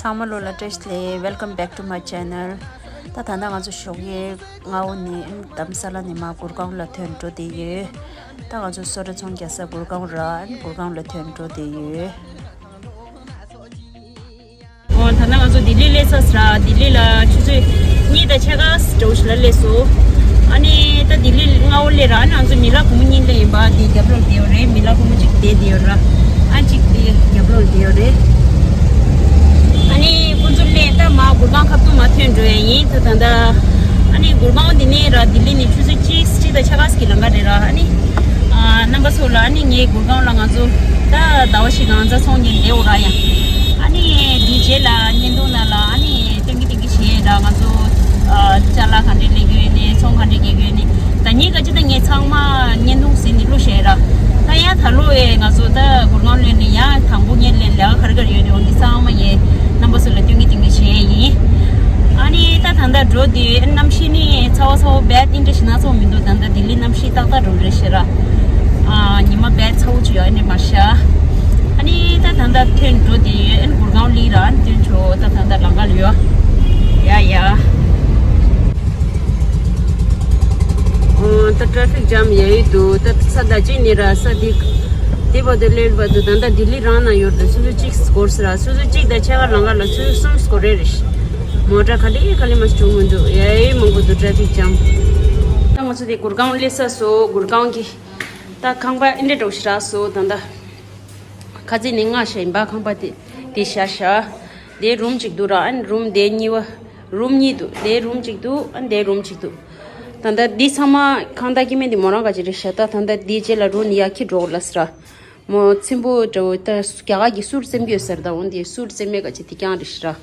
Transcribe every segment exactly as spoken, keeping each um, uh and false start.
ཚང་མ་ལོ་ལ་བཀྲ་ཤིས་བདེ་ལེགས། Welcome back to my channel. ད་ད་ལྟ་ང་ཚོ་ཞོགས་ཀའི་སྔ་པོ་ནས་དྷ་རམ་ས་ལ་ནས་མར་གུར་ཁང་ལ་ཐོན་འགྲོ་བསྡད་ཡོད། ད་ང་ཚོ་སོ་ཊ་ཚོང་རྒྱག་ས་གུར་ཁང་ར་གུར་ཁང་ལ་ཐོན་འགྲོ་བསྡད་ཡོད། ཨོ་ད་ལྟ་ང་ཚོ་ལྡི་ལི་སླེབས་ཚར་ར། ལྡི་ལི་ལ་ཆུ་ཚོད་གཉིས་དང་ཕྱེད་ཀ་འདྲ་པོ་ཞིག་ལ་སླེབས་སོང་། ཨ་ནི་ད་ལྡི་ལི་སྔ་པོ་སླེབས་ར། ཨ་ནི་ང་ཚོ་མི་ལ་བུ་མོ་གཉིས་སླེབས་ཡིན་པ། དེ་རྒྱབ་ལོགས་བསྡད་ཡོད་རེད། མི་ལ་བུ་མོ་གཅིག་དེ་བསྡད་ཡོད་ར། ཨ་གཅིག་དེ་རྒྱབ་ལོགས་བསྡད་ཡོད་རེད། ཨ་ནི་ཁོང་ཚོ་སླེབས་ད་མར་གུར་ཁང་ཁ་ཐུག་མར་ཐོན་འགྲོ་ཡ་ཡིན། ད་ད་ད་ཨ་ནི་གུར་ཁང་འདི་ནས་ར་ལྡི་ལི་ནས་ཆུ་ཚོད་གཅིག་གཅིག་དང་ཕྱེད་ཀ་ཙམ་གྱི་ལམ་ཁ་རེད་ར། ཨ་ནི་ཨ་རྣམ་པ་ཚོ་ལ་ཨ་ནི་ངའི་གུར་ཁང་ལ་ང་ཚོ་ད་ཟླ་བ་ཞིག་གང་ཚ་ཚོང་གི་འདེ་འོ་ར་ཡ། ཨ་ནི་དེའི་རྗེས་ལ་བརྙན་ཐུང་ནང་ལ་ཨ་ནི་སྟོན་གི་སྟོན་གི་བྱས་ར། ང་ཚོ་ཨ་ཅ་ལག་ག་འདྲས་ལེན་གི་ཡོད་ནས་ཚོང་ག་འདྲས་རྒྱག་གི་ཡོད་ནས། ད་ངས་ག་ཅི་ད་ངས་ཚང་མ་བརྙན་ཐུང་ཟིན་ནས་བླུགས་བཞག་ར། ད་ཡང་ད་ལོ་ཨེ་ང་ཚོ་ད་གུར་ཁང་ལོན་ནས་ཡང་དང་པོ་ངས་ལེན་ལས་ཀ་ག་རེ་ག་རེ་ཡོད་ནས་འོ་འདི་ཚང་མ་ངས་རྣམ་པ་ཚོ་ལ་སྟོན་གི་སྟོན་གི་བྱས་ཡིན། ཨ་ནི་ད་ད་ལྟ་འགྲོ་དུས་གནམ་གཤིས་ནི་ཚ་བ་ཚ་བ་རྦད་དེ་འདྲ་ཞིག་སྣ་ཚོགས་མི་འདུག་ད་ལྟ་ལྡི་ལི་གནམ་གཤིས་ཏག་ཏག་འགྲོ་རེད་ཤག་ར། ཨ་ཉི་མ་རྦད་ཚ་བོ་ཅིག་ཡོད་ཨ་ནི་མ་ཤ། ཨ་ནི་ད་ད་ལྟ་ཐོན་འགྲོ་དུས་ཨ་ནི་གུར་ཁང་ལི་ར་ཨ་ནི་ཐོན་ཆོག་ད་ད་ལྟ་ལམ་ཁ་ལ་ཡོད། ཡ་ཡ། ཨོ་ད་ཊ་ཕིག་ཇམ་ཡོད་འདུག་ད་ས་ད་ཅི་ནི་ར་ས་དེ་དེ་བར་དུ་སླེབས་བར་དུ་ད་ལྟ་ལྡི་ལི་རང་ན་ཡོད་འདུག་སོ་སོ་གཅིག་སྐོར་ས་ར་སོ་སོ་གཅིག་དང་ཕྱེད་ཀ་ལམ་ཁ་ལ་སོ་སོ་གསུམ་སྐོར་རེ་རེ་ཤི། མོ་ཊ་ག་ལེ་ག་ལེ་མ་བྱུང་མི་འདུག་ཡ་ཡ་མང་པོ་འདུག་ཊ་ཕིག་ཇམ། ད་ང་ཚོ་དེ་གུར་ཁང་སླེབས་ས་སོ་གུར་ཁང་གི་ད་ཁང་པ་ཨིན་འདྲ་འགྲོ་ཤི་ར་སོ་ད་ད། ཁ་ཚིག་ནི་ལྔ་ཤ་ཡིན་པ་ཁང་པ་དེ་དེ་ཤ་ཤ། དེ་རུམ་གཅིག་འདུག་ར་ཨན་རུམ་དེ་གཉིས་པ། རུམ་གཉིས་འདུག་དེ་རུམ་གཅིག་འདུག་ཨན་དེ་རུམ་གཅིག་འདུག་ད་ལྟ་འདི་ཚང་མ་ཁང་བདག་སྐྱེ་དམན་འདི་མོ་རང་ག་ཅི་རེད་ཤ། ད་ད་ལྟ་འདི་རྗེས་ལ་རུ་ནི་ཡ་ཁྱི་འགྲོ་ལ་སི་ར། མོ་ཚིམ་པོ་འདྲ་བོ་ད་རྒྱ་གར་གྱི་སུར་རྩེམ་གྱི་ཡོད་ཟེར། ད་འོན་ཏེ་སུར་རྩེ་མེད་ག་ཅི་དེ་རྐྱང་རེད་ཤི་ར།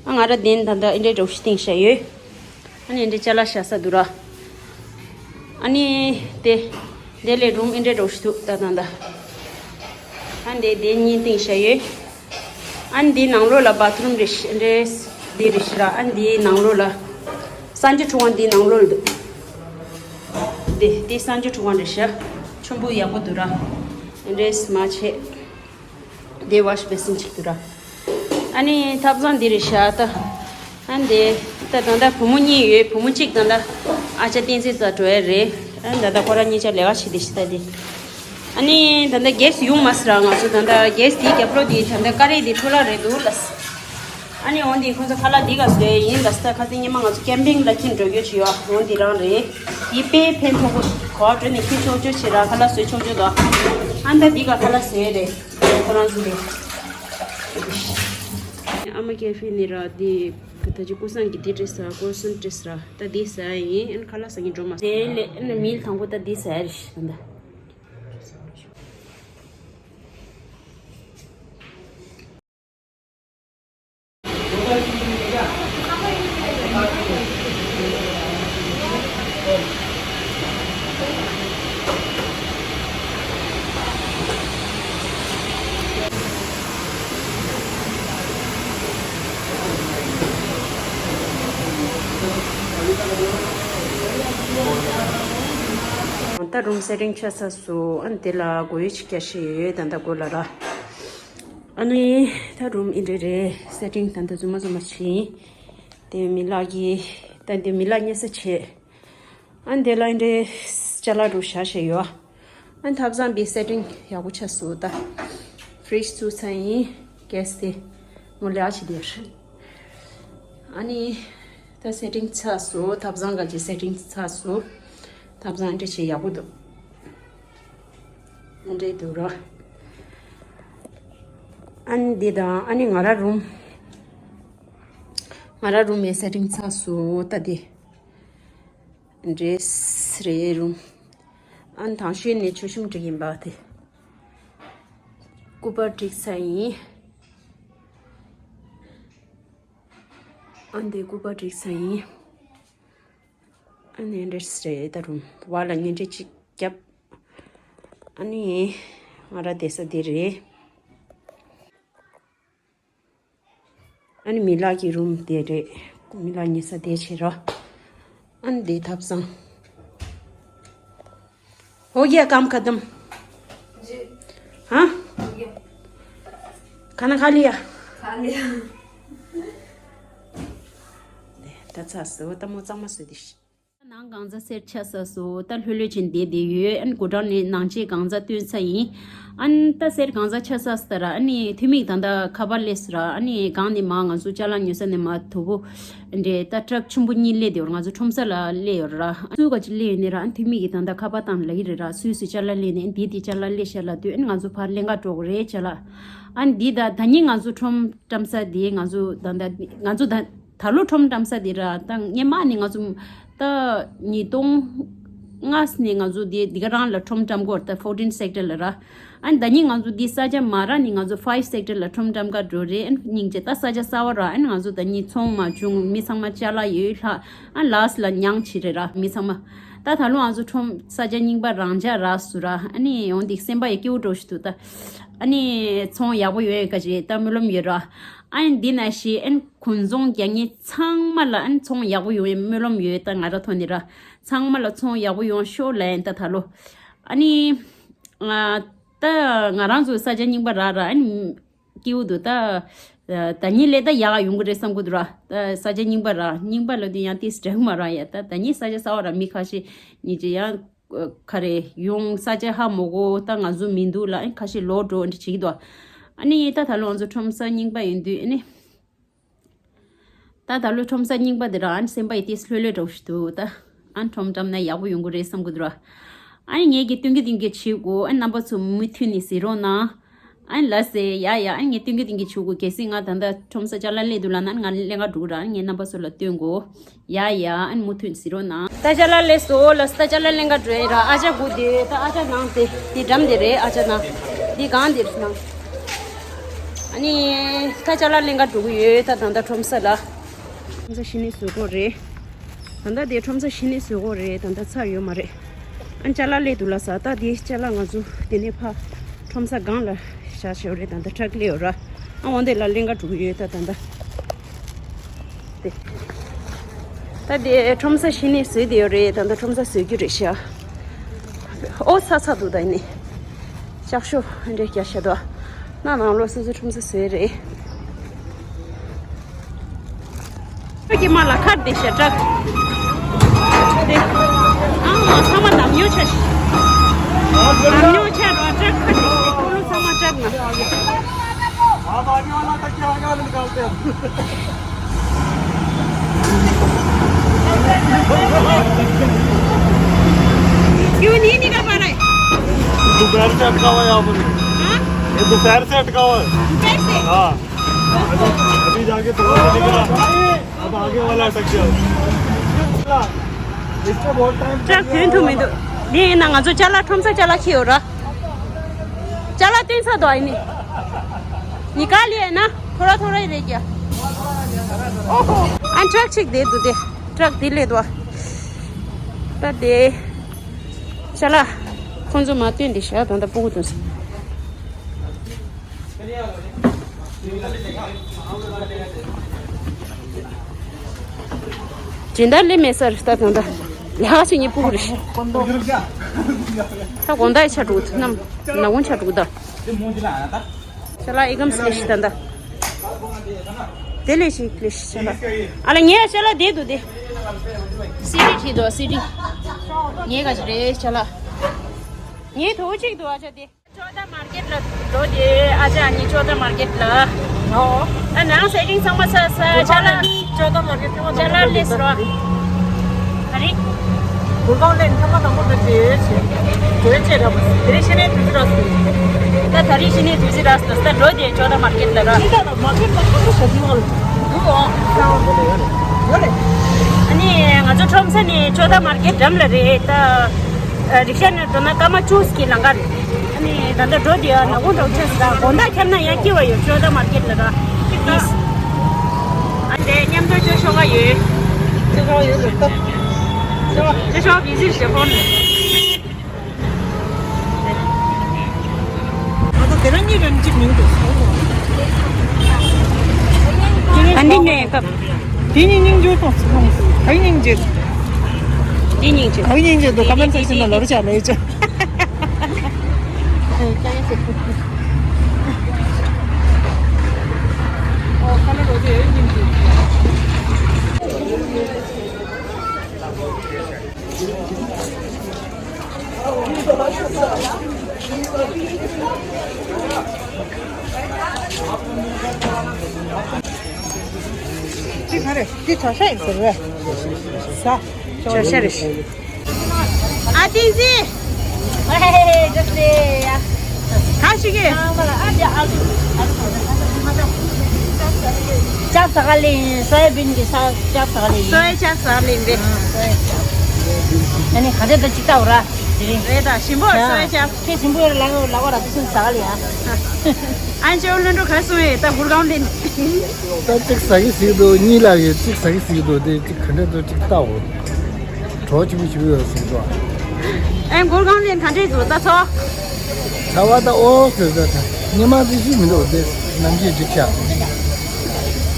ཨ་ང་ར་དེན་ད་ལྟ་ཨིན་འདྲ་འདྲ་བོ་ཞིག་བཏིང་ཤ་ཡོད། ཨ་ནི་འདི་ཅ་ལག་བཞག་ས་འདུག་ར། ཨ་ནི་དེ། དེ་ལས་རུམ་ཨིན་འདྲ་འདྲ་བོ་ཞིག་འདུག་ད་ད་ད། ཨ་འདི་དེ་གཉིས་བཏིང་བཞག་ཡོད། ཨ་ནི་འདི་ནང་ལོགས་ལ་བཱ་ཐི་རུམ་རེ་ཞིག་འདྲེས། འདི་རེ་ཞིག་ར་ཨ་ནི་འདི་ནང་ལོགས་ལ། གསང་སྤྱོད་ཁྲུས་ཁང་འདི་ནང་ལོགས་ལ་འདུག་འདི་འདི་གསང་སྤྱོད་ཁྲུས་ཁང་རེ་ཞིག་ཆེན་པོ་ཡག་པོ་འདུག་ར། འདྲེས་མ་བྱེད། དེ་ཝ་ཤི་བེ་སིན་ཅིག་འདུག་ར། ཨ་ནི་ཐབ་ཚང་འདི་རེད་ཤག་ད། ཨ་འདི། ད་ད་ལྟ་བུ་མོ་གཉིས་ཡོད། བུ་མོ་གཅིག་ད་ལྟ་ཨ་ཅག་བསྟན་འཛིན་རྩར་འགྲོ་ཡ་རེད། ཨ་ད་ལྟ་ཁོ་རང་གཉིས་ཆ་ལས་ཀ་བྱེད་བསྡད་ཤག་ད་འདི། ཨ་ནི་ད་ལྟ་གེ་སི་ཡོང་མ་སི་ར། ང་ཚོ་ད་ལྟ་གེ་སི་དེའི་རྒྱབ་ལོགས་དེ་ད་ལྟ་ཀ་རེ་དེ་འཕྲོ་བརླག་རེད་འདུག་ལ། ཨ་ནི་འོན་ཏེ་ཁོང་ཚོ་ཁ་ལག་འདི་ག་བཟོས་ཡིན་ལ་སི། ད་ཁ་སང་ཉི་མ་ང་ཚོ་ཀེམ་པིང་ལ་ཁྱིམ་འགྲོ་རྒྱུ་བྱས་ཡོད། འོན་ཏེ་རང་རེད། དེ་དཔེ་ཕན་ཐོགས་པོ། གོ་བ་སྤྲོད་ནས་ཁྱི་ཆོག་ཆོག་བྱེད་ར། ཁ་ལག་བཟོས་ཆོག་ཆོག་འདུག་ཨ་ད་འདི་ག་ཁ་ལག་བཟོས་རེད། ཁོ་རང་ཚོ་རེད། ཨ་མ་ཀེ་ཧྥེ་ནི་ར་དེ། ད་ཅི་ཀུ་སང་གི་དེ་སྤྲད་ས་ཀོ་སོན་སྤྲད་ས་ར། ད་དེ་ཟ་ཡ་ཡིན། ཨན་ཁ་ལག་ཟ་ངེས་འགྲོ་མ་སོང་། དེ་ལས་ཨན་མིལ་དང་པོ་ད་དེ་ཟ་ཡ་རེད་ཤི་ད། ད་རུམ་སེ་ཊིང་ཆགས་ཚར་སོང་། ཨ་ནི་དེ་ལ་སྒོ་ཡོལ་ཅིག་རྒྱག་ཤེས་ཡོད། ད་ལྟ་སྒོ་ལ་ར། ཨ་ནི་ད་རུམ་འདི་འདྲ་རེད། སེ་ཊིང་ད་ལྟ་རྫུན་མ་རྫུན་མ་བྱས་ཡིན། དེ་མི་ལག་གི་ད་འདི་མི་ལག་ཉལ་ས་བྱས། ཨ་ནི་དེ་ལ་འདི་འདྲའི་ཅ་ལག་འདྲ་བཞག་བཞག་ཡོད། ཨ་ནི་ཐབ་ཚང་འདི་སེ་ཊིང་ཡག་པོ་ཆགས་སོང་ད། ཕི་རིཇ་བཙུགས་ཚར་ཡིན། གེ་སི་དེ་མོ་ལས་ཨ་ཆི་དེར། ཨ་ནི་ད་སེ་ཊིང་ཚར་སོང་། ཐབ་ཚང་ག་ཅི་སེ་ཊིང་ཚར་སོང་། ཐབ་ཚང་འདི་འདྲ་བྱས་ཡག་པོ་འདུག་འདྲ་འདུག་ར། ཨ་ནི་འདི་དང་ཨ་ནི་ང་ར་རུམ། ང་ར་རུམ་ཡི་སེ་ཊིང་ཚར་སོང་ད་འདི། འདྲེས་རེད་རུམ། ཨ་ནི་དང་ཤོས་ནི་མཆོད་གཤོམ་སྒྲིག་ཡིན་པ་དེ། སྐུ་པར་བསྒྲིགས་ཚར་ཡིན། ཨ་ནི་དེ་སྐུ་པར་བསྒྲིགས་ཚར་ཡིན། ཨ་ནི་འདྲེས་རེད་ད་རུམ། བ་ལ་ཉལ་ཁྲི་གཅིག་བརྒྱབ། ཨ་ནི་ང་ར་བསྡད་ས་དེ་རེད། ཨ་ནི་མི་ལག་གི་རུམ་དེ་རེད། མི་ལག་ཉལ་ས་དེ་བྱེད་རོགས། ཨ་ནི་དེ་ཐབ་ཚང་། हो गया काम खत्म? जी। हाँ? हो गया। खाना खा लिया? खा लिया। ད་ཚར་སོང་། ད་མོ་གཙང་མ་བཟོས་ཏེ། ནང་གང་ཚ་སེར་ཆ་ས་སོ། ད་ལྷོད་ལྷོད་ཅན་བསྡད་བསྡད་ཡོད། ཨན་གོ་གྲང་ནས་ནང་ཆེ་གང་ཚ་བཏོན་ཚ་ཡིན། ཨན་ད་སེར་གང་ཚ་ཆ་ས་སྟ་ར། ཨ་ནི་ཐུ་མིག་ད་ད་ཁ་པར་ལས་སུ་ར། ཨ་ནི་གང་ནས་མ་ང་ཚོ་ཅ་ལག་ཉོ་ས་ནས་མ་དོ་བོ་འདྲེ། ད་ཊྲག་ཆུན་པོ་གཉིས་སླེབས་བསྡད་ཡོད། ང་ཚོ་ཁྲོམ་ས་ལ་སླེབས་ཡོད་ར། སུ་ག་ཅི་སླེབས་ཡོད་ནས་ར། ཨན་ཐུ་མིག་གི་ད་ད་ཁ་པར་དང་ལ་ཡི་རེད་ར། སུས་སུ་ཅ་ལག་སླེབས་ནས་ཨན་དེ་དེ་ཅ་ལག་སླེབས་ཤ་ལ་དུས། ཨན་ང་ཚོ་ཕར་ལེན་ག་འགྲོ་གི་རེད་ཅ་ལག། ཨན་འདི་ད་ད་ནི་ང་ཚོ་ཁྲོམ་བཀྲམ་ས་དེ་ང་ཚོ་ད་ད་ང་ཚོ་ད་ད་ལོ་ཁྲོམ་བཀྲམ་ས་དེ་ར། ད་སྔན་མ་ནི་ང་ཚོ་ད་ཉིས་སྟོང་ལྔ་ནས་ང་ཚོ་དེ་དེ་ག་རང་ལ་ཁྲོམ་བཀྲམ་གོ་ད་ཕོར་ཊིན་སེག་ཊར་ལ་ར། ཨན་ད་ནི་ང་ཚོ་དེ་ས་ཆ་མ་ར་ནི་ང་ཚོ་ཕའིབ་སེག་ཊར་ལ་ཁྲོམ་བཀྲམ་ག་འགྲོ་རེད། ཨན་སྙིང་རྗེ་ད་ས་ཆ་གསར་བ་ར། ཨན་ང་ཚོ་ད་ནི་ཚོང་མ་བྱུང་། མི་ཚང་མ་ཅ་ལག་ཡོད་ལྷ། ཨན་ལཱས་ལ་མྱང་ཆི་རེད་ར་མི་ཚང་མ། ད་ད་ལོ་ང་ཚོ་ཁྲོམ་ས་ཆ་རྙིང་པ་རང་འཇགས་རག་སུ་ར། ཨ་ནི་ཡོང་འདི་སེམས་པ་ཡི་སྐྱིད་པོ་འགྲོ་ཞིག་འདུག་ད། ཨ་ནི་ཚོང་ཡག་པོ་ཡོད་ཡོད་ག་ཅེ་ད་སྨོན་ལམ་ཡོད་ར། ཨ་ནི་འདི་ན་ཤི་ཨན་ཁུན་ཚོང་རྒྱག་ངེས་ཚང་མ་ལ་ཨན་ཚོང་ཡག་པོ་ཡོང་ཡའི་སྨོན་ལམ་ཡོད། ད་ང་ར་ཐོན་ནི་ར་ཚང་མ་ལ་ཚོང་ཡག་པོ་ཡོང་ཤོག་ལ་ཨན་ད་ད་ལོ། ཨ་ནི་ང་ད་ང་རང་ཚོ་ས་ཆ་རྙིང་པ་ར་ར་ཨན། སྐྱིད་པོ་འདུག་ད། ད་ཉིན་ལས་ད་ཡག་ཡོང་གི་རེད་བསམ་གི་འདུག་ར། ད་ས་ཆ་རྙིང་པ་ར་རྙིང་པ་ལ་དུས་ཡང་ཏིས་འགྲིག་མ་ར་ཡ། ད་ད་ཉིན་ས་ཆ་གསར་བ་ར་མི་ཁ་ཤས་ཉིན་གཅིག་ཡང་ག་རེ་ཡོང་ས་ཆ་ཧ་མོ་གོ་ད་ང་ཚོ་མི་འདུག་ལ་ཨ་ཁ་ཤས་ལོག་འགྲོ་འདྲ་བྱེད་ཀྱི་འདུག་ཨ་ནི་ད་ད་ལོ་ང་ཚོ་ཁྲོམ་ས་རྙིང་པ་ཡིན་དུས་ཨ་ནི། ད་ད་ལོ་ཁྲོམ་ས་རྙིང་པ་འདི་ར་ཨན་སེམས་པ་ཡི་ཏིས་ལྷོད་ལྷོད་འགྲོ་ཞིག་འདུག་ད་ཨན་ཁྲོམ་བཀྲམ་ན་ཡག་པོ་ཡོང་གི་རེད་བསམ་གི་འདུག་ར། ཨ་ནི་ངས་ཀྱི་སྟོན་གི་སྟོན་གི་བྱེད་དགོས། ཨ་རྣམ་པ་ཚོ་མུ་མཐུད་ནས་གཟིགས་རོགས་གནང་། ཨ་ནི་ལ་སེ་ཡ་ཡ་ཨ་ནི་ངས་སྟོན་གི་སྟོན་གི་བྱེད་དགོས། གལ་སྲིད་ང་ད་ལྟ་ཁྲོམ་ས་ཅ་ལག་སླེབས་འདུག་ལ་ན་ང་ལེན་ག་འགྲོ་གི་ར། ཨ་ནི་ངས་རྣམ་པ་ཚོ་ལ་སྟོན་དགོས། ཡ་ཡ་ཨ་ནི་མུ་མཐུད་ནས་གཟིགས་རོགས་གནང་། ད་ཅ་ལག་སླེབས་སོང་ལ་སེ། ད་ཅ་ལག་ལེན་ག་འགྲོ་ཡིན་ར། ཨ་ཅག་སྒུག་དེ་ད་ཨ་ཅག་ནང་དེ་དེ་འགྲམ་དེ་རེད། ཨ་ཅག་ནང་དེ་གང་དེ་རེད་ནང་། ཨ་ནི་ད་ཅ་ལག་ལེན་ག་འགྲོ་གི་ཡོད། ད་ད་ལྟ་ཁྲོམ་ས་ལ། ཁྲོམ་ས་གཞི་ནས་བཟོ་དགོས་རེད། ད་ལྟ་དེ་ཁྲོམ་ས་གཞི་ནས་བཟོ་དགོས་རེད། ད་ལྟ་ཚར་ཡོད་མ་རེད། ཨ་ཅ་ལག་སླེབས་འདུག་ལ་ས། ད་དེ་ཅ་ལག་ང་ཚོ་དེ་ནས་ཕ་ཁྲོམ་ས་སྒང་ལ་བཞག་བཞག་རེད། ད་ལྟ་ཊྲག་སླེབས་ཡོད་ར། ཨ་འོ་འདི་ལ་ལེན་ག་འགྲོ་གི་ཡོད། ད་ད་ལྟ་དེ་ད་དེ་ཁྲོམ་ས་གཞི་ནས་བཟོས་བསྡད་ཡོད་རེད། ད་ལྟ་ཁྲོམ་ས་བཟོ་རྒྱུ་རེད་ཤག་ཨོ་ཚ་ཚ་འདུག་ད་ཡིན་ནི། ལྕགས་ཤོག་འདྲེ་རྒྱ་ཤ་དོ། ན་ནང་ལོགས་སོ་སོ་ཁྲོམ་ས་བཟོས་རེད། ཁྱོད་ཀྱི་མ་ལ་ཁར་དེ་ཤ་ཊྲག་དེ། ཨང་མ་ཚང་མ་ནམ་ཉོ་ཆ་ཤི། ནམ་ཉོ་ཆ་རོ་ཊྲག་ཁར་དེ་ཤ་ཁོ་ལོ་ཚང་མ་ཊྲག་ན། क्यों नहीं निकल पा रहा है? दोपहर से अटका हुआ है यहाँ पर। हाँ? ये दोपहर से अटका हुआ है। दोपहर से? हाँ। अभी, अभी जाके थोड़ा सा निकला। अब आगे वाला अटक गया। इसको बहुत टाइम ཊྲག་ཐོན་ཐུབ་མི་འདུག་འདི་ཡིན་ན་ང་ཚོ་ཅ་ལག་ཁྲོམ་ས་ཅ་ལག་ཁྱེར་ཡོད་ར། ཅ་ལག་བཏོན་ས་དོ་ཨ་ནི། निकाल लिया है ना? थोड़ा थोड़ा ही रह गया। ओहो। ཨ་ཊྲག་ཅིག་དེ་འདུག་དེ། ཊྲག་དེ་ལས་དོ། ད་དེ། ཅ་ལག་ཁོང་ཚོ་མ་བཏོན་དེ་ཤ་ད་ད་སྤུ་གུ་བཏོན་ས། སྦྱིན་བདག་སླེབས་མེད་ས་རེད། ད་ད་ད་ལས་ཀ་བྱེད་མཁན་སྤུ་གུ་རེད། ད་དགོང་དག་ཆ་དྲུག་ནམ་ནག་གུང་ཆ་དྲུག་ད། ཅ་ལག་ཨི་ཀམ་སི་ལེ་ཤི་ད་ད། དེ་ལེ་ཤི་ལེ་ཤི་ཅ་ལག་ཨ་ལ་ངས་ཅ་ལག་དེ་འདུག་དེ། སི་ཌི་བྲིས་འདུག་སི་ཌི། ངས་ག་ཅི་རེད་ཅ་ལག་ངས་དོ་གཅིག་འདུག་ཨ་ཅག་དེ། ཅོ་ད་མར་ཀེཊ་ལ་འགྲོ་དེ་ཨ་ཅག་ཨ་ནི་ཅོ་ད་མར་ཀེཊ་ལ། ཨོ། ཨ་ནང་སེ་ཊིང་ཚང་མ་ས་ས་ཅ་ལག་ཅོ་ད་མར་ཀེཊ་ཐེངས་མ་ཅ་ལག་ལས་སོ། ཨ་རེ། གུར་ཁང་ལས་ཐེངས་མ་དང་པོ་དེ་བྱེད་བྱེད་བྱེད་བྱེད་ར་བ། དེ་རིང་ཤི་ནས་དུས་ཚོད་རག་སོང་། ད་ད་རིང་ཤི་ནས་དུས་ཚོད་རག་སོང་། ད་འགྲོ་དེ་ཅོ་ད་མར་ཀེཊ་ལ་ར། ད་མར་ཀེཊ་ལ་ག་ཚོད་ཞབས་ཕྱི་མ་ལ། འདུག་ཨོ། ཡོད་རེད། ཨ་ནི་ང་ཚོ་ཁྲོམ་ས་ནས་ཅོ་ད་མར་ཀེཊ་འགྲམ་ལ་རེད་ད། རིག་ཤ་ནས་འགྲོ་ན་སྐར་མ་བཅུ་གི་ལམ་ཁ་རེད། ཨ་ནི་ད་ལྟ་འགྲོ་དེ་ཡང་ནག་པོ་འགྲོ་ཆེ་ས་དགོང་དག་འཁྱམ་ན་ཡང་སྐྱིད་པ་ཡོད། ཅོ་ད་མར་ཀེཊ་ལ་ར། ཨིས། ཨ་ནི་མཉམ་དུ་ཅོ་ཤོག་ག་ཡོད། ཅོ་ཤོག་ཡོད་ལ་ད། ཅོ་ཤོག་བི་ཟིར་ཞེ་ཕོ་ནི། ཨ་ད་དེ་རང་གཉིས་རང་གཅིག་མིན་འདུག་ཨ་འདི་ནས་སྐབས། དེ་ནི་སྙིང་རྗེ་དང་ཚུལ་ཁྲིམས་སུ་གའི་སྙིང་རྗེ། དེ་སྙིང་རྗེ། གའི་སྙིང་རྗེ་འདུག་ཀ་མེན་སེག་ཤན་ལ་ལོ་རུ་ཆ་ལེ་ཆ། ཨོ་ཁ་ལ་རོ་དེ་ ཅི་ག་རེ། འདི་བྱ་ཤ་ཡིན་ཟེར་བས། ཟ། བྱ་ཤ་རེད། ཨ་ཏི་ཟི། ཧེ་ཧེ་ཧེ། ག་ཞིག་གི། ཅབ་ཟ་ག་ལེན། སོ་ཡ་བིན་གི་ས་ཅབ་ཟ་ག་ལེན། སོ་ཡ་ཅབ་ཟ་ག་ལེན་པས། ཨ་ནི་ག་དེ་ད་ཅིག་ལྟ་འོ་ར། དེ་རིང་རེད་ད། ཞིམ་པོ། སོ་ཡ་ཅབ། ཁྱེད་ཞིམ་པོ་ཡོད་ལ་ལ་བ་ར་དུ་སུན་ཟ་ག་ལེན་ཨ། ཨན་ཅོ་ལོན་འགྲོ་ག་སོང་ཡོད་ད་གུར་གང་ལེན། ད་གཅིག་ཟ་གི་ཟིག་འདུག་གཉིས་ལ་ཡོད་གཅིག་ཟ་གི་ཟིག་འདུག་དེ་གཅིག་ག་འདྲ་འདུག་གཅིག་ལྟ་འོ། གྲོགས་གཅིག་པུ་གཅིག་པུ་ཡོད་ཟིག་འདུག་ཨེ་གུར་གང་ལེན་ག་འདྲས་འདུག་ད་ཚོ། ཚ་བ་ད་ཨོ་ཟེར་ད་ད་ཉི་མ་དེ་ཤི་མི་འདུག་དེ་ནམ་རྒྱུན་འགྲིག་ཤག་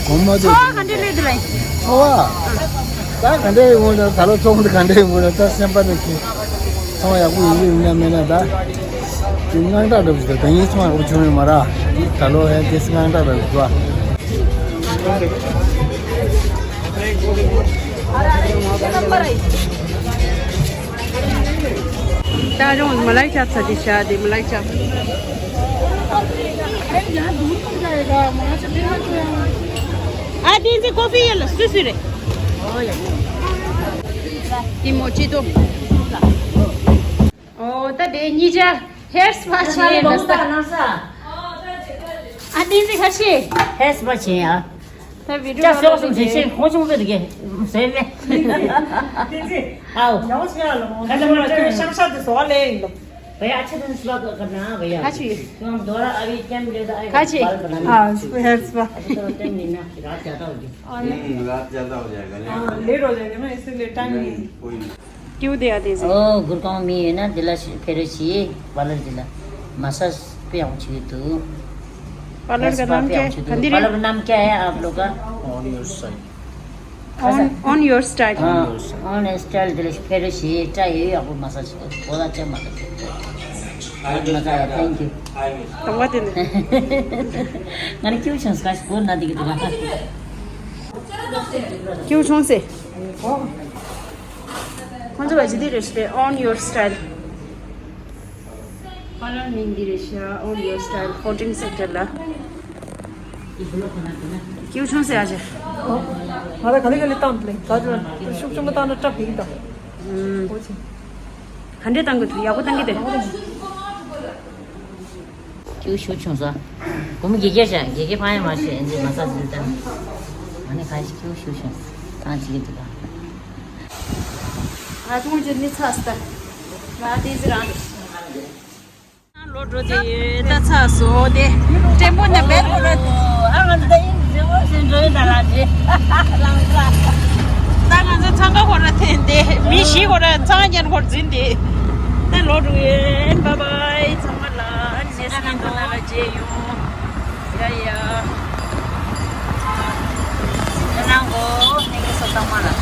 གོང་མ་དེ་ཚོ་བ་ག་འདྲས་ལས་འདུག་ལ། ཚོ་བ་ད་ག་འདྲས་ཡོང་ད་ད་ལོ་ཚོང་དེ་ག་འདྲས་ཡོང་ད་ད་སེམས་པ་ནས་ཁྱེད། ཚོང་ཡག་པོ་ཡིན་གྱི་ཡིན་ན་མེད་ན་ད། དེ་དངངས་སྐྲག་འདྲ་པོ་ཞིག་དང་ཡིན་ཚོང་ཡག་པོ་བྱུང་ཡོད་མ་ར། ད་ལོ་ཧན་དེ་དངངས་སྐྲག་འདྲ་པོ་འདུག་ད་རུང་མ་ལག་ཆབ་ས་དེ་ཤ་དེ་མ་ལག་ཆབ། ཨ་དེ་ཚེ་ཀོ་ཕི་ཡོད་ལ་སུ་སུ་རེད། དེ་མོ་ཅི་དོ། ཨོ་ད་དེ་གཉིས་ཆ་ཧེར་སྤ་བྱེད་ཡས་ལ་ས། ཨ་ཏིན་ཙི་ཁ་ཤས། ཧེར་སྤ་བྱེད་ཡ། ད་བི་ཅ་ཌིའོ་སོགས་སུ་བྱེད་ཤེས་ཁོང་ཆུང་ཚོད་དགེ་ཟེར་ནས། ཏིན་ཙི། ཨའོ། ཡང་ཞིག་ཡ་ལ་མོ་ཁ་ཤ་མ་ཤམ་ཤ་དེ་བཟོ་བ་ལས་ཡིན་ལོ། བ་ཡ་ཆ་དང་སུ་ལ་ག་ན་བ་ཡ། ཁ་ཆུ་ཡོད། ང་དོ་ར་ཨ་བི་ཀེམ་ལེ་ད་ཨ་ཁ་ཆུ་ཡོད། ཨ་ཧེར་སྤ། ཨ་ཆ་དང་ཏེམ་ནི་ན་ར་ཅ་ད་བ་རྒྱུ། ཨ་ལེ་རོ་ལེ་རོ་ལེ་ན་ཨི་སི་ལེ་ཏང་ནི། ཀྱུ་དེ་ཡ་དེ་ཟེར། ཨོ་གུར་གང་མི་ཡོད་ན་དེ་ལ་ཕེ་རོ་ཞིག་པ་ལར་དེ་ལ་མ་ས་པེ་ཡང་བྱེད་ཀྱི་འདུག་པ་ལར་ག་ནམ་ཀྱ་ག་འདི་རེད། པ་ལར་ག་ནམ་ཀྱ་ཡ་ཨབ་ལོ་ག On your side. On, on your style. On your style དེ་ལ་ཕེ་རོ་ཞིག་ཏྲ་ཡོད་ཡག་པོ་མ་ས་ཞིག་གོ་ལ་ཅན་མ་ད་ཅན། ཨ་མ་ས་ཡ་thank you. དང་བ་དེ་ནི། ང་ནི་ཀྱུ་ཆང་སྐ་ཞིག་གོ་ན་དེ་གི་དེ་ལ། ཀྱུ་ཆུང་སེ། ཁོང་ཚོ་བ་ཇི་དེ་རེད་ཤི་on your style. པ་ལར་མིང་འདི་རེད་ཤག on your style fourteen sector ལ། ཀྱུ་ཆུང་སེ་ཨ་ཅེ། ང་ལ་ག་ལེ་ག་ལེ་བཏང་ལེ་ད་ཅི་ཤུགས་ཆུང་མ་བཏང་ན་སྐྲ་བིག་དང་། ཨོ་ཅེ། ག་འདྲས་བཏང་གི་འདུག་ཡག་པོ་བཏང་གི་འདུག་ཀྱུ་ཤུགས་ཆུང་ས། གོ་མི་དགེ་རྒན་ཤ་དགེ་རྒན་ཕ་ཡ་མ་ཤེས་ཨེ་འདི་མ་ས་ཟིན་ཏང་། ང་ནི་ག་ཞིག་ཀྱུ་ཤུགས་ཆུང་ས་ཏང་ཅི་གི་འདུག་ག་ང་ཐུང་ཅི་ནི་ཚ་སྟ། ང་དེ་ཟི་རང་། ལོ་འགྲོ་དེ་ཡོད་ད་ཚ་སོ་དེ། ཏྲེན་པོ་ནས་བེར་གོ་ར། ཨ་ང་ད་ཡིན་ཟི་བོ་ཟིན་འགྲོ་ཡིན་ད་ལ་ཇི། ལང་ཚ། ད་ང་ཚོ་འཚང་ཁ་ཁོ་ར་འཐེན་དེ་མི་བཞི་ཁོ་ར་འཚང་ཁ་ཉན་ཁོར་འཛིན་དེ། ད་ལོ་འགྲོ་ཡོད་བཱའི་བཱའི་ཚང་མ་ལ་ཨ་ནི་ནེགསི་ཊི་ལོ་ན་ལ་མཇལ་ཡོང་། ཡ་ཡ། ཡ་ནང་གོ་ནེ་གོ་སོ་ཚང་མ་ལ།